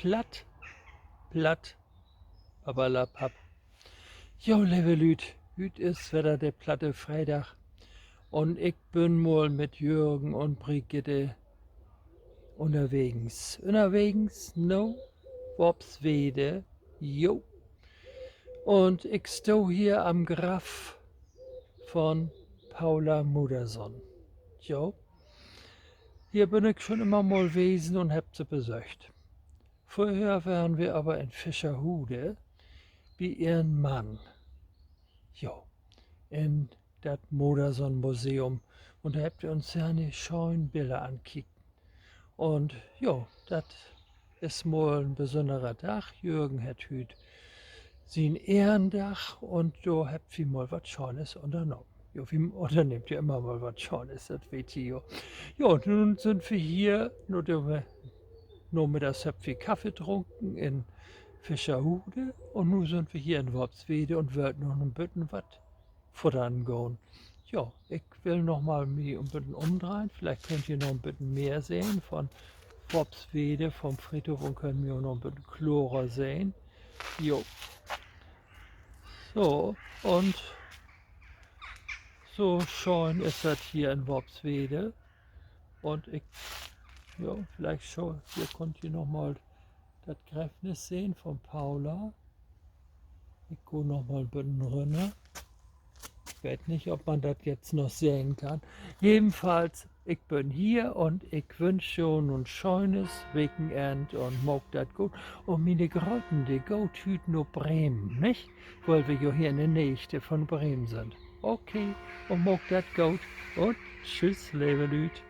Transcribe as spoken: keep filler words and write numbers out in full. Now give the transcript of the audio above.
Platt, platt, papperlapapp. Jo, leve Lüüd, hüüt is wedder de platte Freedag. Un ik bün mal mit Jürgen un Brigitte ünnerwegens. Ünnerwegens na Worpswede. Jo. Un ik stah hier an't Graff von Paula Modersohn. Jo. Hier bün ik schon jümmer mal wesen un hebb se besöcht. Vörher weren wi aver in Fischerhude bi ehren Mann. Jo, in dat Modersohn-Museum. Un dor hebbt wi uns ja 'n schöne Biller ankiekt. Un jo, dat is mal en besünnerer Dag. Jürgen hett hüüt sien Ehrendag un dor hebbt wi mal wat Schönes ünnernahmen. Jo, wi ünnernehmt ja jümmer mal wat Schönes, dat weet ji jo. Jo, nu sünd wi hier, nu, de, namiddags hebbt wi Kaffee drunken in Fischerhude un nu sünd wi hier in Worpswede un wüllt noch en beten wat futtern gahn. Jo, ik will noch mal mi en beten ümdreihen. Villicht köönt ji noch en beten mehr sehn von Worpswede, vom Friedhoff un köönt mi ok noch en beten klorer sehn. Jo. So, un so schöön is dat hier in Worpswede. Un ik, jo, villicht so, hier köönt ji noch mal dat Gräffnis sehn von Paula. Ik gah noch mal 'n beten rünner. Ik weet nich, of man dat jetzt noch sehn kann. Jedenfalls, ik bün hier un ik wünsch jo nu en schönes Wekenenn un maakt dat goot. Un miene Gröten, de gaht hüüt na Bremen, nich? Wiel wi jo hier in de Neegde von Bremen sünd. Okay, un maakt dat goot un tschüss, leve Lüüd.